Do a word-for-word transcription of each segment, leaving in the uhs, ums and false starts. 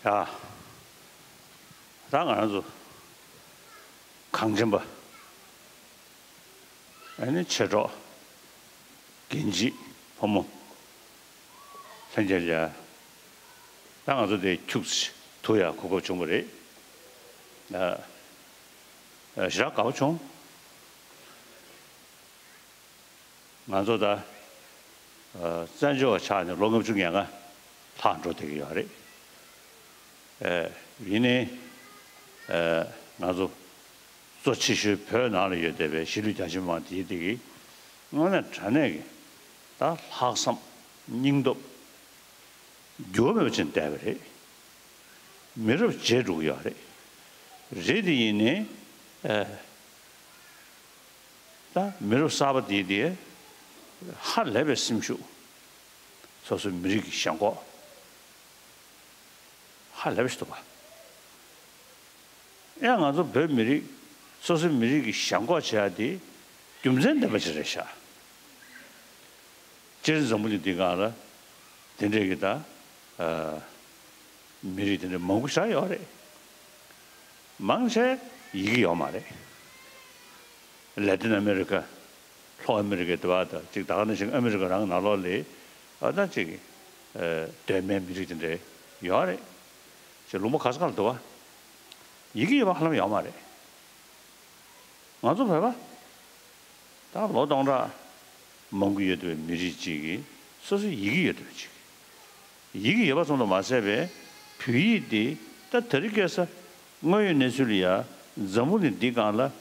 ཡ། ད་ང་རང་ཚོ་གངས་ཅན་པ། ཨ་ནི་མཆེད་གྲོགས། རྒན་བྱིས་ཕོ་མོ། ལྷན་རྒྱས་ལ། ད་ང་ཚོ་དེ་ཁྱུག་ཙམ་དུ་ཡ་གོ་སྐབས་བྱུང་བ་རེད། ཨ། ཨ། ཞེ་དྲག་དགའ་པོ་བྱུང་། ང་ཚོ་ད། ཨ། བཙན་བྱོལ་བ་ཆགས་ནས་ལོ་ལྔ་བཅུ་ང་ལྔ་ལྷག་འགྲོ་བསྡད་ཀྱི་ཡོད་རེད། ཨ། ཡིན་ནའི། ཨ། ང་ཚོ་གཙོ་ཆེ་ཤོས་བོད་ནང་ལ་ཡོད་བསྡད་པའི་གཞིས་ལུས་རྒྱ་ཆེ་མི་མང་དེ་དེ་གིས་དངོས་གནས་དྲང་གནས་ཀྱི་ད་ལྷག་བསམ་སྙིང་སྟོབས་འགྱུར་བ་མེད་པ་ཅན་བསྡད་པ་རེད། མི་རབས་བརྗེ་འགྲོ་གི་ཡོད་རེད། རེད་དེ་ཡིན་ནའི། ཨ། ད་མི་རབས་གསར་པ་དེ་དེ་ཧ་ལས་པའི་སེམས་ཤུགས། སོ་སོའི་མི་རིགས་ཀྱི་ཞེན་ཁོག་ཧ་ལས་པ་ཞིག་འདུག་པ། ཡང་ང་ཚོ་བོད་མི་རིགས་སོ་སོའི་མི་རིགས་ཀྱི་ཞེན་ཁོག་བྱེད་ཡ་དེ་རྒྱུ་མཚན་ལྡན་པ་ཞིག་རེད་ཤག་སྤྱིར་འཛམ་བུ་གླིང་འདིའི་སྒང་ལ་དེ་འདྲས་ཀྱི་ད། ཨ། མི་རིགས་དེ་འདྲ་མང་པོ་ཞིག་ཡོད་རེད། མང་ཆེ་ཡི་གེ་ཡོད་མ་རེད། ལེ་ཏིན་ཨ་མེ་རི་ཀ། ལྷོ་ཨ་མེ་རི་ཀའི་དེ་བ་དང་གཅིག་ད་ག་ནང་བཞིན་ཨ་མེ་རི་ཀ་རང་ནང་ལོགས་ལ་ཨ་ད་གཅིག་ཨ། གདོད་མའི་མི་རིགས་དེ་འདྲ་ཡོད་རེད། ཅིག་ལུང་པ་ག་ས་ག་ལ་འདུག་བ། ཡི་གེ་ཡོད་པ་ཧ་ལམ་ཡོད་མ་རེད། ང་ཚོ་བོད་པ། ད་ལོ་སྟོང་ཕྲག་མང་པོ་ཡོད་བསྡད་པའི་མི་རིགས་གཅིག་གིས་སོ་སོའི་ཡི་གེ་ཡོད་བསྡད་པ་གཅིག་ཡི་གེ་ཡོད་པ་ཙམ་དུ་མ་ཟད་པའི་བོད་ཡིག་འདི་ད་དེ་རིང་ཁ་སང་དངོས་ཡོད་གནས་ཚུལ་ལ་ཡ་འཛམ་བུ་གླིང་འདི་སྒང་ལ་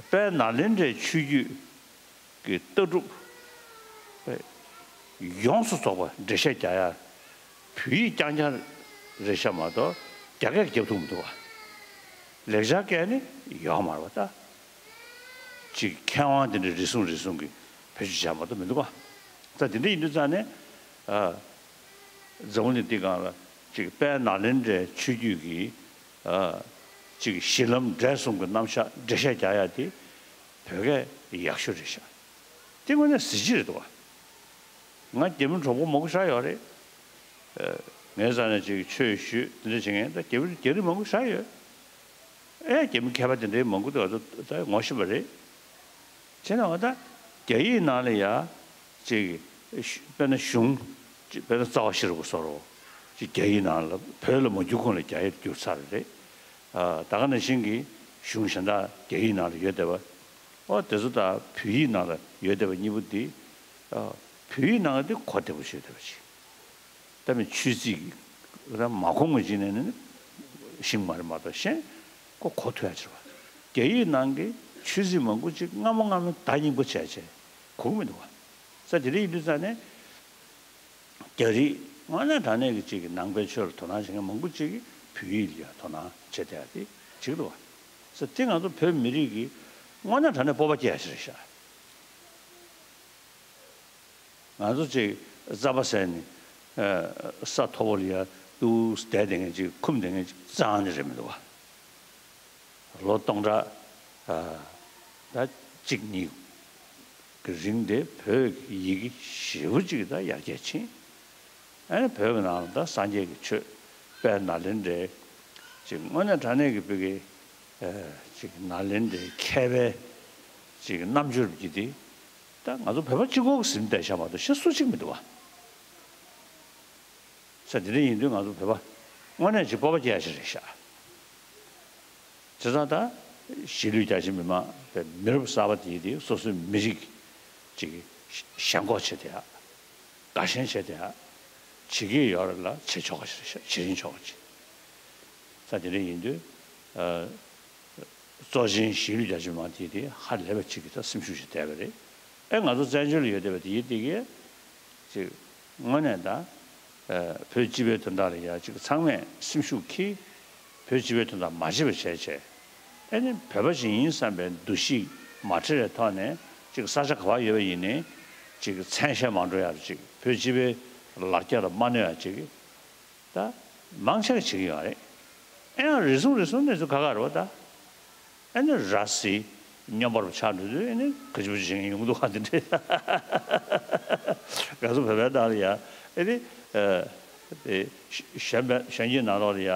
དཔལ་ནཱ་ལེནྡྲའི་ཆོས་བརྒྱུད་ཀྱི་ལྟ་གྲུབ་ཡོངས་སུ་རྫོགས་པ་འགྲེལ་བཤད་རྒྱག་ཡ། བོད་ཡིག་རྐྱང་རྐྱང་རེད་ཤག་མ་གཏོགས་རྒྱ་སྐད་རྒྱབ་ཐུབ་མི་འདུག་བ། ལེགས་སྦྱར་སྐད་ནི་ཡོད་མ་རེད་བ་ད། ཅིག་མཁས་དབང་དེ་འདྲ་རེ་ཟུང་རེ་ཟུང་གིས་བེད་སྤྱོད་བྱས་མ་གཏོགས་མི་འདུག་བ། ད་དེ་འདྲ་ཡིན་དུས་ཙང་ནས། ཨ། འཛམ་བུ་གླིང་འདི་སྒང་ལ་ཅིག་དཔལ་ནཱ་ལེནྡྲའི་ཆོས་བརྒྱུད་ཀྱི། ཨ། ཅིག་གཞི་ལམ་འབྲས་གསུམ་གྱི་རྣམ་གཞག་འགྲེལ་བཤད་རྒྱག་ཡ་དེ་བོད་སྐད་ཡག་ཤོས་རེད་ཤག་དེ་དངོས་གནས་གཟི་བརྗིད་རེད་འདུག་བ། ང་རྒྱ་མི་གྲོགས་པོ་མང་པོ་ཞེ་དྲག་ཡོད་རེད། ཨ། ངའི་རྩ་ནས་ཅིག་ཆོས་ཞུས་དེ་འདྲ་བྱེད་མཁན་ད་རྒྱ་མི་རྒྱ་རིགས་མང་པོ་ཞེ་དྲག་ཡོད། ཨེ་རྒྱ་མི་མཁས་པ་དེ་འདྲའི་མང་པོ་འདུག་ད་ངོ་ཤེས་པ་རེད། བྱས་ན་འོ་ད་རྒྱ་ཡིག་ནང་ལ་ཡ་ཅིག་དཔེར་ན་གཞུང་ཅིག་དཔེར་ན་རྩ་བ་ཤེས་རབ་ཀྱི་བཟོ་འདྲ་ཅིག་རྒྱ་ཡིག་ནང་ལ་བོད་ལ་མ་བསྒྱུར་གོང་ལ་རྒྱ་ཡིག་བསྒྱུར་ཚར་རེད། ཨ། ད་ག་ནང་བཞིན་གྱི་གཞུང་གཞན་དག་རྒྱ་ཡིག་ནང་ལ་ཡོད་བསྡད་པ། ཨོ་དེ་ཚོ་དང་བོད་ཡིག་ནང་ལ་ཡོད་བསྡད་པ་གཉིས་པོ་འདི། ཨ། བོད་ཡིག་ནང་ལ་འདི་གོ་བདེ་པོ་ཞིག་ཡོད་བསྡད་པ་ཅིག་ད་མི་ཆོས་ཚིག་གི་ར་མ་གོ་ངོས་ཅིག་ནས་ནི་ཤེས་མ་རེད་མ་གཏོགས་གཞན་ཁོ་གོ་ཐུབ་ཡ་ཅིག་རེད་བ། རྒྱ་ཡིག་ནང་གི་ཆོས་ཚིག་མང་པོ་ཅིག་སྔ་མོ་སྔ་མོ་ད་རྙིང་པ་བྱས་བྱས་གོ་གི་མི་འདུག་བ། ས་དེ་འདྲ་ཡིན་དུས་ཙང་ནས་རྒྱ་རིགས་དངོས་གནས་དྲང་གནས་ཀྱི་ཅིག་གི་ནང་པའི་ཆོས་ལ་དོ་སྣང་བྱེད་མཁན་མང་པོ་ཅིག་གིས་བོད་ཡིག་ལ་ཡ་དོ་སྣང་བྱེད་བསྡད་ཡ་དེ་ཅིག་འདུག་བ། ས་དེ་ང་ཚོ་བོད་མི་རིགས་ཀྱི་དངོས་གནས་དྲང་གནས་སྤོབས་པ་སྐྱེ་ཡ་ཞིག་རེད་ཤག་ང་ཚོ་ཅིག་རྩམ་པ་ཟས་ནས་ས་མཐོ་པོ་ལ་ཡ་ཏུས་བསྡད་བསྡད་མཁན་ཅིག་འཁུམས་བསྡད་མཁན་ཅིག་རྩ་ནས་རེད་མི་འདུག་བ། ལོ་སྟོང་ཕྲག་ད་གཅིག་གཉིས་ཀྱི་རིང་དེ་བོད་ཀྱི་ཡི་གེ་ཞེ་པོ་ཅིག་ད་ཡར་རྒྱས་ཕྱིན། ཨ་ནི་བོད་ཀྱི་ནང་ལ་ད་སངས་རྒྱས་ཀྱི་ཆོས་དཔལ་ནཱ་ལེནྡྲའི་ཅིག་དངོས་གནས་དྲང་གནས་ཀྱི་བོད་ཀྱི་ཅིག་ནཱ་ལེནྡྲའི་མཁས་པའི་ཅིག་རྣམ་དཔྱོད་ཀྱི་དེ། ད་ང་ཚོ་བོད་པ་གཅིག་པོ་གིས་ཟིན་བསྡད་ཤག་མ་གཏོགས་གཞན་སུ་གཅིག་མི་འདུག་བ། ས་དེ་འདྲ་ཡིན་དུས་ང་ཚོ་བོད་པ་དངོས་གནས་ཅིག་སྤོབས་པ་སྐྱེ་ཡ་ཞིག་རེད་ཤག་བྱས་ཙང་ད་གཞིས་ལུས་རྒྱ་ཆེ་མི་མང་དེ་མི་རབས་གསར་པ་དེ་དེ་སོ་སོའི་མི་རིགས་ཅིག་ཞེན་ཁོག་བྱེད་བསྡད་ཡ། དགའ་ཞེན་བྱེད་བསྡད་ཡ། བྱེད་ཀྱི་ཡོད་རེད་ལ་བྱེད་ཆོག་པ་ཞིག་རེད་ཤག་བྱེད་རིན་ཆོག་པ་ཅིག་ས་དེ་འདྲ་ཡིན་དུས། ཨ། གཙོ་ཆེན་གཞིས་ལུས་རྒྱ་ཆེ་མ་དེ་དེ་ཧ་ལས་པ་ཅིག་གི་ད་སེམས་ཤུགས་ཤིག་བསྡད་པ་རེད། ཨེ་ང་ཚོ་བཙན་བྱོལ་ལ་ཡོད་བསྡད་པ་དེ་ཡིན་དེ་གས་ཅིག་དངོས་གནས་ད། ཨ། བོད་སྤྱི་པའི་དོན་དག་ལ་ཡ་ཅིག་ཚང་མས་སེམས་ཤུགས་ཀྱིས་བོད་སྤྱི་པའི་དོན་དག་མ་བརྗེད་པ་བྱས་བྱས། ཨེ་ནི་བོད་པ་ཞིག་ཡིན་བསམ་པའི་འདུ་ཤེས་མ་ཁྲེལ་བའི་ཐོག་ནས་ཅིག་ས་ཆ་ག་པར་ཡོད་པ་ཡིན་ནའི་ཅིག་མཚན་ཤས་མ་འགྲོ་ཡག་ཅིག་བོད་སྤྱི་པའི་ལ་རྒྱ་ལ་མ་གནོད་ཡག་ཅིག་ད་མང་ཆེ་ག་བྱེད་ཀྱི་ཡོད་རེད། ཨེ་ཡང་རེ་ཟུང་རེ་ཟུང་གནས་ཚུལ་ཁག་ཁག་རེད་བ་ད། ཨེ་ནི་ར་བཟི་སྨྱོན་པ་རུ་ཆགས་འགྲོ་དུས་ཨེ་ནི་ག་ཅི་བ་ཅི་བྱེད་མཁན་ཡོང་གི་འདུག་ག་དེ་འདྲས། ང་ཚོ་བོད་པའི་ནང་ལ་ཡ་ཨེ་ནི་ཨ་དེ་གཞོན་པ་གཞོན་སྐྱེས་ནང་ལོགས་ལ་ཡ་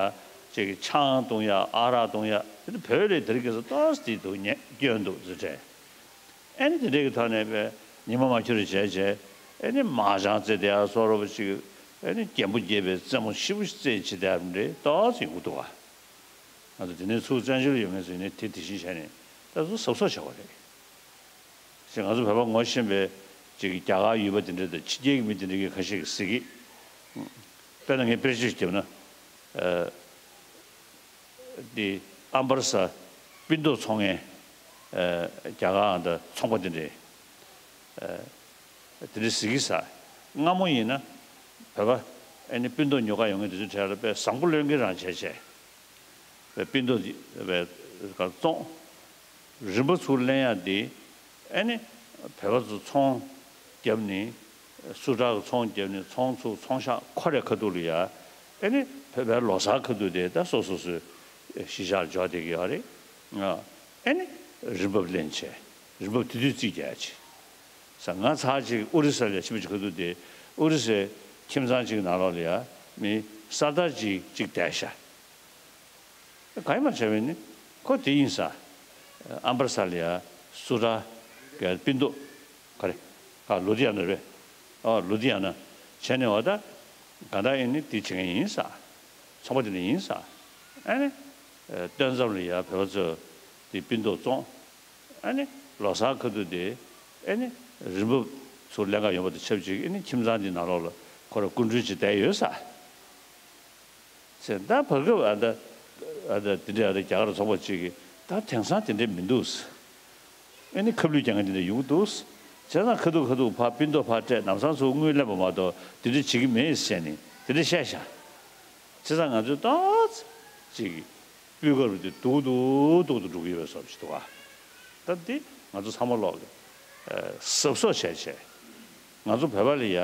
ཅིག་ཆང་བཏུང་ཡ་ཨ་རག་བཏུང་ཡ་ཨེ་ནི་བོད་ལས་དེ་རིགས་ཀྱི་ཏོག་ཙམ་དེ་འདུག་ཉེ་སྐྱོན་འདུག་ཟེར་བྱས། ཨེ་ནི་དེ་འདྲས་ཀྱི་ཐོག་ནས་པས་ཉི་མ་མ་འཁྱོལ་རེ་བྱས་བྱས་ཨེ་ནི་མ་ཅང་རྩེ་དེ་ཡ་སོགས་རོ་བ་ཅིག་ཨེ་ནི་རྒན་པོ་རྒས་པའི་རྩེད་མོ་ཞིབ་པོ་རྩེད་བྱེད་དེ་ཡ་འདྲས་ཏོག་ཙམ་ཡོང་གི་འདུག་ག་ང་ཚོ་དེ་ནས་ཚུར་བཙན་བྱོལ་ཡོང་མཁན་ཚོས་ནི་དེ་དེ་བཞིན་བྱས་ནས་ད་གཟབ་གཟབ་བྱེད་དགོས་རེད། ཞེས་ང་ཚོ་བོད་པ་ངོ་ཤེས་པའི་ཅིག་རྒྱ་གར་ཡུལ་པ་དེ་འདྲ་དང་ཕྱི་རྒྱལ་གྱི་མི་དེ་འདྲ་གི་ཁ་ཤས་ཀྱིས་ཟེར་གི། དཔེར་ན་ངས་དཔེར་བརྗོད་ཞིག་བརྒྱབ་ན། ཨ། འདི་ཨམ་བར་ས་པིན་ཏོག་འཚོང་མཁན། ཨ། རྒྱ་གར་དང་ཚོང་པ་དེ་འདྲས། ཨ། དེ་འདྲས་ཟེར་གི་ས། སྔ་མོ་ཡིན་ན་བོད་པ་ཨ་ནི་པིན་ཏོག་ཉོ་ག་ཡོང་མཁན་དེ་ཚོའི་གྲས་ལ་དཔེ་བཟང་པོ་ལོན་གི་རང་བྱས་བྱས། པིན་ཏོག་བཙོང་། རིན་པ་ཚུར་ལེན་ཡག་དེ་ཨེ་ནི་བོད་པ་ཚོ་ཚོང་བརྒྱབ་ནས་སུ་ཊར་གྱི་ཚོང་བརྒྱབ་ནས་ཚོང་ཚུར་ཚོང་ཤག་ཁོ་རའི་ཁ་ཐུག་ལ་ཡ་ཨེ་ནི་བོད་པའི་ལོ་གསར་ཁ་ཐུག་དེ་ད་སོ་སོ་སོའི་གཞིས་ཆགས་ལ་འབྱོར་བསྡད་ཀྱི་ཡོད་རེད། ཨེ་ནི་རིན་འབབ་ལེན་བྱས་རིན་འབབ་དེ་དུས་རྩིས་རྒྱག་ཡག་ཅིག་ས། ང་ཚར་ཅིག་ཨོ་རི་ས་ལ་ཕྱིན་པ་ཅིག་ཁ་ཐུག་དེ་ཨོ་རི་སའི་ཁྱིམ་ཚང་ཅིག་ནང་ལོགས་ལ་ཡ་མི་སར་དར་ཅིག་ཅིག་བསྡད་ཤག་ག་ཡིན་པ་བྱས་པས་ནི་ཁོ་དེ་ཡིན་ས། ཨམ་བར་སར་ལ་ཡ་སུ་ཊར་ག་པིན་ཏོག་ག་རེ་ག་ལུ་དི་ཡ་ན་རེད། ཨ་ལུ་དི་ཡ་ན་བྱས་ནས་འོ་ད་ག་ད་ཡིན་ནི་དེ་བྱེད་མཁན་ཡིན་ས། ཚོང་པ་དེ་འདྲ་ཡིན་ས། ཨ་ནི་སྟོན་མཚམས་ལ་ཡ་བོད་པ་ཚོ་དེ་པིན་ཏོག་བཙོང་། ཨ་ནི་ལོ་གསར་ཁ་ཐུག་དེ་ཨ་ནི་རིན་འབབ་ཚུར་ལེན་ག་ཡོང་བ་དང་ཆབས་ཅིག་ཨ་ནི་ཁྱིམ་ཚང་དེ་ནང་ལོགས་ལ་ཁོ་ར་སྐུ་མགྲོན་ཅིག་བསྡད་ཡོད་ས། ཟེར་ད་བར་སྐབས་ཨ་ད་ཨ་ད་དེ་འདྲའི་ཨ་ད་རྒྱ་གར་ཚོང་པ་ཅིག་གིས་ད་དེང་སང་དེ་འདྲའི་མི་འདུག་ཨེ་ནི་ཁབ་ལུད་རྒྱག་མཁན་དེ་འདྲ་ཡོང་གི་འདུག་བྱས་ཙང་ཁ་ཐུག་ཁ་ཐུག་ཕར་པིན་ཏོག་ཕར་སྤྲད་ལམ་སང་ཚུར་དངུལ་ལེན་པ་མ་གཏོགས་དེ་འདྲ་བྱེད་ཀྱི་མེད་ཟེར་ནས་དེ་འདྲ་བཤད་ཤག་བྱས་ཙང་ང་ཚོས་ཏོག་ཙམ་ཅིག་སྤུས་ཀ་རུ་དེ་སྡུག་ཏུ་སྡུག་ཏུ་འགྲོ་གི་ཡོད་པའི་བཟོ་ཞིག་འདུག་ག་ད་འདི་ང་ཚོ་ཚང་མ་ལོག་གི་གཟབ་གཟབ་བྱས་བྱས་ང་ཚོ་བོད་པ་ལ་ཡ།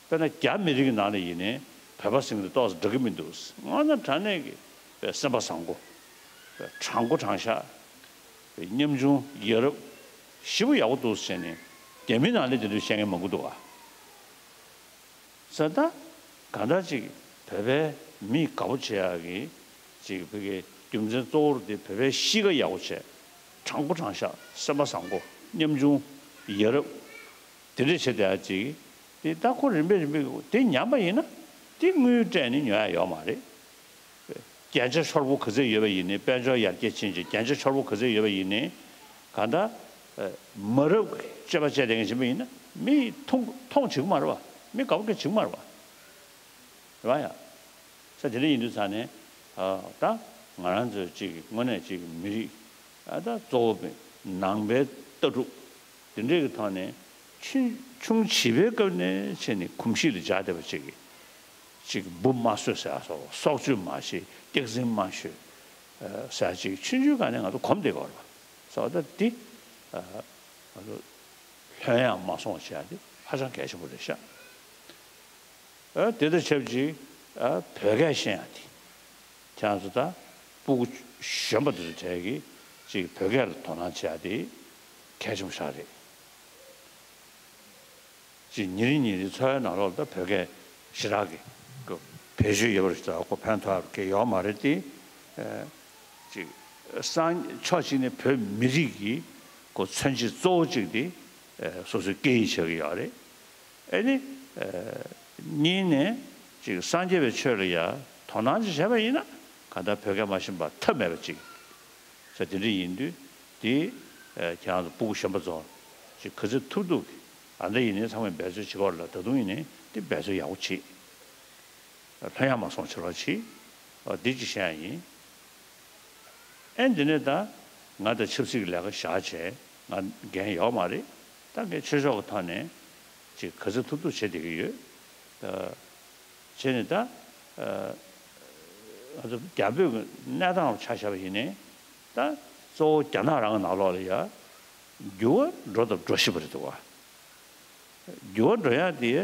དཔེར་ན་རྒྱ་མི་རིགས་ཀྱི་ནང་ལ་ཡིན་ནའི་བོད་པ་ཟེར་མཁན་དེ་ཏོག་ཙམ་འགྲིག་གི་མི་འདུག་དངོས་གནས་དྲང་གནས་ཀྱི་སེམས་པ་བཟང་པོ། དྲང་པོ་དྲང་བཞག་ཉམ་ཆུང་ཡ་རབས་ཞེ་པོ་ཡག་པོ་འདུག་ཟེར་ནས་རྒྱ་མི་ནང་ལ་དེ་འདྲ་བཤད་མཁན་མང་པོ་འདུག་ག་ས་ད་གང་ལྟར་ཅིག་བོད་པའི་མི་དགའ་པོ་བྱེད་ཡག་གི་ཅིག་བོད་ཀྱི་རྒྱུ་མཚན་གཙོ་བོར་དེ་བོད་པའི་གཤིས་ཀ་ཡག་པོ་བྱས། དྲང་པོ་དྲང་བཞག་སེམས་པ་བཟང་པོ་ཉམ་ཆུང་ཡ་རབས། དེ་འདྲས་བྱེད་བསྡད་ཡ་ཅིག་དེ་ད་ཁོ་རིམ་པས་རིམ་པས་དེ་ཉམས་པ་ཡིན་ན་དེ་དངུལ་སྤྲད་ནས་ཉོ་ཡ་ཡོད་མ་རེད། རྒྱན་ཆ་ཤོར་པོ་ག་ཚད་ཡོད་པ་ཡིན་ནའི་དཔལ་འབྱོར་ཡར་རྒྱས་ཕྱིན་ཅིང་རྒྱན་ཆ་ཤོར་པོ་ག་ཚད་ཡོད་པ་ཡིན་ནའི་གང་ལྟར་མ་རབས་སྤྱོད་པ་སྤྱད་བསྡད་མཁན་ཞིག་ཡིན་ན་མི་མཐོང་མཐོང་བྱེད་ཀྱི་མ་རེད་བ། མི་དགའ་པོ་སྐད་བྱེད་ཀྱི་མ་རེད་བ། རེད་བ་ཡ། ས་དེ་འདྲ་ཡིན་དུས་ཙང་ནས་ཨ་ད་ང་རང་ཚོའི་ཅིག་དངོས་གནས་ཅིག་མི་རིགས་ཨ་ད་གཙོ་བོ་ནང་པའི་ལྟ་གྲུབ་དེ་འདྲའི་གི་ཐོག་ནས་ཆུང་ཆུང་བྱིས་པའི་སྐབས་ནས་བྱས་ནས་གོམས་གཤིས་ལ་འཇགས་བསྡད་པ་ཅིག་གིས་ཅིག་འབུ་མ་གསོད་ཟེར་ཡ་སོགས་སྲོག་གཅོད་མ་བྱེད་སྟེགས་འཛིན་མ་ཤོད་ཟེར་ཡ་ཅིག་ཆུང་ཆུང་སྒང་ནས་ང་ཚོ་གོམས་བསྡད་ཀྱི་ཡོད་རེད་བ། ས་ད་འདི་ཨ་ང་ཚོ་ལྷོད་ཡངས་མ་སོང་བ་བྱེད་ཡ་དེ་ཧ་ཅང་གལ་ཆེན་པོ་རེད་ཤག་ཨ་དེ་དང་ཆབས་ཅིག་ཨ་བོད་སྐད་ཤེས་ཡ་དེ། ཁྱེད་རང་ཚོ་ད་སྤུ་གུ་གཞོན་པ་དེ་ཚོ་གྲས་ཀྱིས་ཅིག་བོད་སྐད་ལ་དོ་སྣང་བྱེད་ཡ་དེ་གལ་ཆེན་པོ་ཞིག་རེད། ཅིག་ཉིན་རེ་ཉིན་རེ་འཚོ་བའི་ནང་ལོགས་ལ་ད་བོད་སྐད་ཞེ་དྲག་གི་གི་བེད་སྤྱོད་ཡོད་པ་རེད། ད་ཁོ་ཕན་ཐོགས་ཡ་གི་ཡོད་མ་རེད་དེ། ཨ་ཅིག་སང་ཕྱོགས་གཅིག་ནས་བོད་མི་རིགས་ཀྱི་གོ་མཚོན་བྱེད་གཙོ་བོ་གཅིག་དེ་ཨ་སོ་སོའི་སྐད་ཡིག་ཆགས་ཀྱི་ཡོད་རེད། ཨེ་ནི། ཨ་གཉིས་ནས་ཅིག་སངས་རྒྱས་པའི་ཆོས་ལ་ཡ་དོ་སྣང་ཅིག་བྱས་པ་ཡིན་ན་གང་ལྟར་བོད་སྐད་མ་ཤེས་པ་ཐབས་མེད་པ་ཅིག་ས་དེ་འདྲ་ཡིན་དུས་དེ་ཨ་ཁྱེད་རང་ཚོ་སྤུ་གུ་གཞོན་པ་ཚོ་ཅིག་ག་ཚོད་ཐུབ་ཐུབ་ཀྱི་ཨ་འདྲ་ཡིན་ནའི་ཚང་མས་འབད་རྩོལ་བྱེད་དགོས་ལ་ད་དུང་ཡིན་ནའི་དེ་འབད་རྩོལ་ཡག་པོ་བྱེད། ལྷོད་ཡངས་མ་སོང་བྱེད་རོགས་གྱིས། འདི་གཅིག་བཤད་ཡིན། ཨེ་འདི་ནས་ད་ང་ད་ཆབ་སྲིད་ཀྱི་ལས་ཀ་བཞག་བྱས་ང་འགན་ཡོད་མ་རེད། ད་ངས་ཆོས་ཕྱོགས་ཀྱི་ཐོག་ནས་ཅིག་ག་ཚོད་ཐུབ་ཐུབ་བྱེད་བསྡད་ཀྱི་ཡོད། བྱས་ནས་ད་ང་ཚོ་རྒྱ་བོད་ཀྱི་གནས་སྟངས་ལ་ཆ་བཞག་པ་ཡིན་ནའི་ད་གཙོ་བོ་རྒྱ་ནག་རང་གི་ནང་ལོགས་ལ་ཡ་འགྱུར་བ་འགྲོ་དང་འགྲོ་བཞིན་པ་རེད་འདུག་བ། འགྱུར་བ་འགྲོ་ཡ་དེ་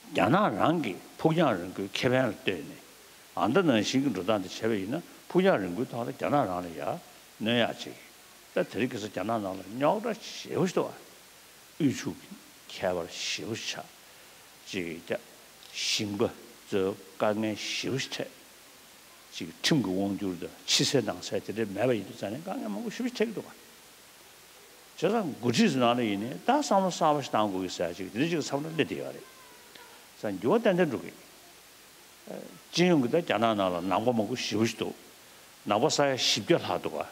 རྒྱ་ནག་རང་གི་ཕུགས་རྒྱང་རིང་པོའི་ཁེ་ཕན་ལ་ལྟོས་ནས་ཨ་ད་ནང་བཞིན་གྱི་འགྲོ་སྟངས་དེ་བྱས་པ་ཡིན་ན་ཕུགས་རྒྱང་རིང་པོའི་ཐོག་ལ་རྒྱ་ནག་རང་ལ་ཡ་གནོད་ཡ་ཅིག་ད་དེ་རིང་ཁ་སང་རྒྱ་ནག་ནང་ལ་རྙོག་དྲ་ཞེ་པོ་ཞིག་འདུག་བ། དབུལ་ཕྱུག་གི་ཁྱད་པར་ཞེ་པོ་ཞིག་ཆགས། ཅིག་ཀྱང་ཞིང་པ་ཚོའི་དཀའ་ངལ་ཞེ་པོ་ཞིག་འཕྲད། ཅིག་ཁྲིམས་ཀྱི་དབང་སྒྱུར་དང་ཕྱི་གསལ་ནང་གསལ་དེ་འདྲ་མེད་པ་ཡིན་དུས་ཙང་ནས་དཀའ་ངལ་མང་པོ་ཞེ་པོ་ཞིག་འཕྲད་ཀྱི་འདུག་བ། བྱས་ཙང་འགོ་ཁྲིད་ཚོའི་ནང་ལ་ཡིན་ནའི་ད་བསམ་བློ་གསར་པ་ཞིག་བཏང་དགོས་ཀྱི་ཟེར་ཡ་ཅིག་དེ་འདྲ་ཅིག་བསམ་བློ་སླེབས་བསྡད་ཡོད་རེད། ཙང་འགྱུར་བ་ཏན་ཏན་འགྲོ་གི། སྤྱི་ཡོངས་ཀྱི་ད་རྒྱ་ནག་ནང་ལ་ནང་པ་མང་པོ་ཞེ་པོ་ཞིག་འདུག་ནང་པ་ས་ཡ་བཞི་བརྒྱ་ལྷག་འདུག་ག་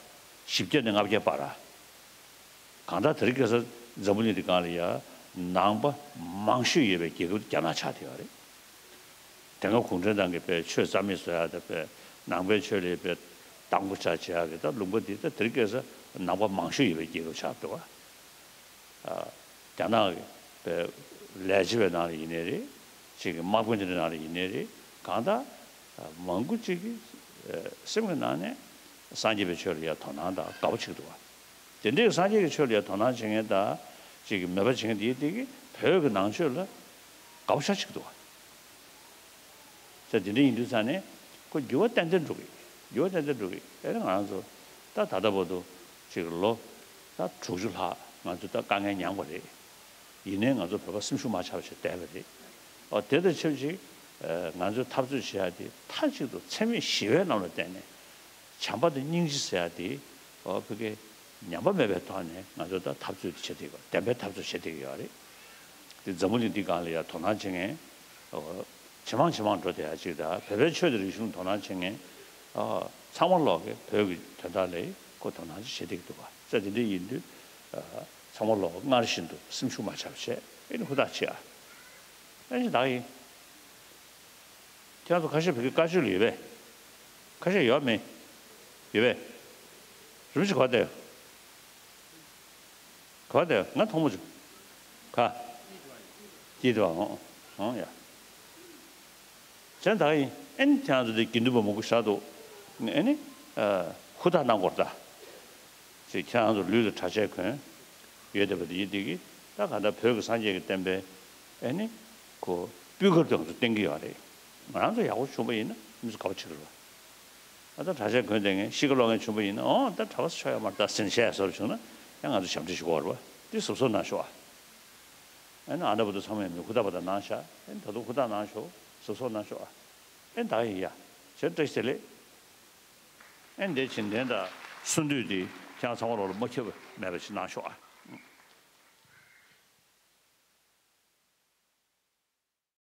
བཞི་བརྒྱ་ནས་ལྔ་བརྒྱ་བར། གང་ལྟར་དེ་རིང་ཁ་སང་འཛམ་བུ་གླིང་འདི་སྒང་ལ་ཡ་ནང་པ་མང་ཤོས་ཡོད་པའི་རྒྱལ་ཁབ་རྒྱ་ནག་ཆགས་བསྡད་ཡོད་རེད། དེ་སྔ་གུང་ཁྲན་ཏང་གིས་དཔེ་ཆོས་རྩ་མེད་བཟོ་ཡ་དང་དཔེ་ནང་པའི་ཆོས་ལ་དཔེ་དང་པོ་ཆགས་བྱེད་ཡ་གི་ད་ལུང་པ་འདི་ད་དེ་རིང་ཁ་སང་ནང་པ་མང་ཤོས་ཡོད་པའི་རྒྱལ་ཁབ་ཆགས་འདུག་ག་རྒྱ་ནག་གི་ལས་བྱེད་པའི་ནང་ལ་ཡིན་ནའི་རེད། ཅིག་གི་དམག་དཔོན་དེ་འདྲའི་ནང་ལ་ཡིན་ནའི་རེད། གང་ལྟར་མང་པོ་ཅིག་གི་སེམས་ཀྱི་ནང་ནས་སངས་རྒྱས་པའི་ཆོས་ལ་ཡ་དོ་སྣང་དང་དགའ་པོ་བྱེད་ཀྱི་འདུག་བ། དེ་འདྲའི་སངས་རྒྱས་ཀྱི་ཆོས་ལ་ཡ་དོ་སྣང་བྱེད་མཁན་དང་ཅིག་གི་མོས་པ་བྱེད་མཁན་དེ་དེ་གི་བོད་ཀྱི་ནང་ཆོས་ལ་དགའ་པོ་ཤ་ཆེ་གི་འདུག་བ། ས་དེ་འདྲ་ཡིན་དུས་ཙང་ནས་ཁོ་འགྱུར་བ་ཏན་ཏན་འགྲོ་གི། འགྱུར་བ་ཏན་ཏན་འགྲོ་གི། ཨེ་ང་རང་ཚོ་ད་ད་ལྟ་བར་དུ་ཅིག་ལོ་ད་དྲུག་ཅུ་ལྷག་ང་ཚོ་ད་དཀའ་ངལ་མྱངས་པ་རེད། ཡིན་ནའི་ང་ཚོ་བོད་པ་སེམས་ཤུགས་མ་ཆག་པ་ཞིག་བསྡད་པ་རེད། ཨོ་དེ་དང་ཆབས་ཅིག་ང་ཚོས་འཐབ་རྩོད་བྱེད་ཡ་དེ་མཐའ་གཅིག་ཏུ་འཚེ་མེད་ཞི་བའི་ལམ་ལ་བརྟེན་ནས་བྱམས་པ་དང་སྙིང་རྗེ་ཟེར་ཡ་དེ་ཨོ་ཕ་གི་ཉམས་པ་མེད་པའི་ཐོག་ནས་ང་ཚོ་ད་འཐབ་རྩོད་དེ་བྱེད་བསྡད་ཡོད། བདེན་པའི་འཐབ་རྩོད་བྱེད་བསྡད་ཀྱི་ཡོད་རེད། དེ་འཛམ་བུ་གླིང་འདི་སྒང་ལ་ཡ་དོ་སྣང་བྱེད་མཁན་ཨོ་ཇེ་མང་ཇེ་མང་འགྲོ་བསྡད་ཡ་ཅིག་དང་བོད་པའི་ཆོས་དང་རིག་གཞུང་དོ་སྣང་བྱེད་མཁན་ཨོ་ཚང་མ་ལོག་གི་བོད་ཀྱི་དོན་དག་ལ་ཁོ་དོ་སྣང་ཅིག་བྱེད་བསྡད་ཀྱི་འདུག་ག་ས་དེ་འདྲ་ཡིན་དུས་ཨ་ཚང་མ་ལོག་སྔར་བཞིན་དུ་སེམས་ཤུགས་མ་ཆག་པ་བྱས་ཨེ་ནི་ཧུར་ཐག་བྱེད་ཨ། ཨེ་ནི་ད་ཡིན། ཁྱེད་རང་ཚོ་ཁ་ཤས་བོད་ཀྱི་བཀའ་ཆོས་ལ་ཡོད་པས། ཁ་ཤས་ཡོད་མེད། ཡོད་པས། རིམ་བཞིན་གོ་བསྡད། གོ་བསྡད། ང་མཐོང་མ་བྱུང་། ག་སྐྱིད་དུ་འོང་འོང་ཡ། གཞན་དག་ཡིན་ཨེ་ནི་ཁྱེད་རང་ཚོ་དེ་དགེ་འདུན་པ་མང་པོ་བཞག་འདུག་ཨེ་ནི་ཧུར་ཐག་གནང་དགོས་རེད་ད། ཅེས་ཁྱེད་རང་ཚོ་ལུས་ལ་གྲྭ་ཆས་གོན་ཡོད་བསྡད་པ་དེ་ཡིན་དེ་གི་ད་ག་ད་བོད་ཀྱི་སངས་རྒྱས་ཀྱི་བསྟན་པའི་ཨེ་ནི་ཁོ་སྤུས་ཀར་དུ་ང་ཚོ་བསྟན་གྱི་ཡོད་རེད། ང་རང་ཚོ་ཡག་པོ་བྱུང་པ་ཡིན་ན་མི་ཚོ་དགའ་པོ་བྱེད་ཀྱི་རེད་བ། ཨ་ད་གྲྭ་ཆས་གོན་བསྡད་མཁན་ཤི་ཁ་ལོག་མཁན་བྱུང་པ་ཡིན་ན་ཨོ་ད་གྲྭ་པ་ཆགས་ཡོད་མ་རེད་ད་ཟེར་ནས་བཤད་ཡ་བཟོ་འདྲ་བྱུང་ན་ཡང་ང་ཚོ་ཞབས་འདྲེན་ཞུ་དགོས་རེད་བ། འདི་གཟབ་གཟབ་གནང་ཤོག་ཨ། ཨེ་ན་ཨ་ན་བུ་དུ་ཚང་མས་མི་ཧུར་ཐག་པ་དང་གནང་ཤག་ཨེ་ད་དུང་ཧུར་ཐག་གནང་ཤོག་གཟབ་གཟབ་གནང་ཤོག་ཨ། ཨེ་ད་ཡིན་ཡ། བྱས་བཀྲ་ཤིས་བདེ་ལེགས། ཨེ་འདས་བྱིན་ལྡན་དང་གསུང་འདུས་འདི་ཁྱེད་རང་ཚང་མ་ལོག་ལ་མ་ཁྱབ་པ་མེད་པ་ཞིག་གནང་ཤོག་ཨ།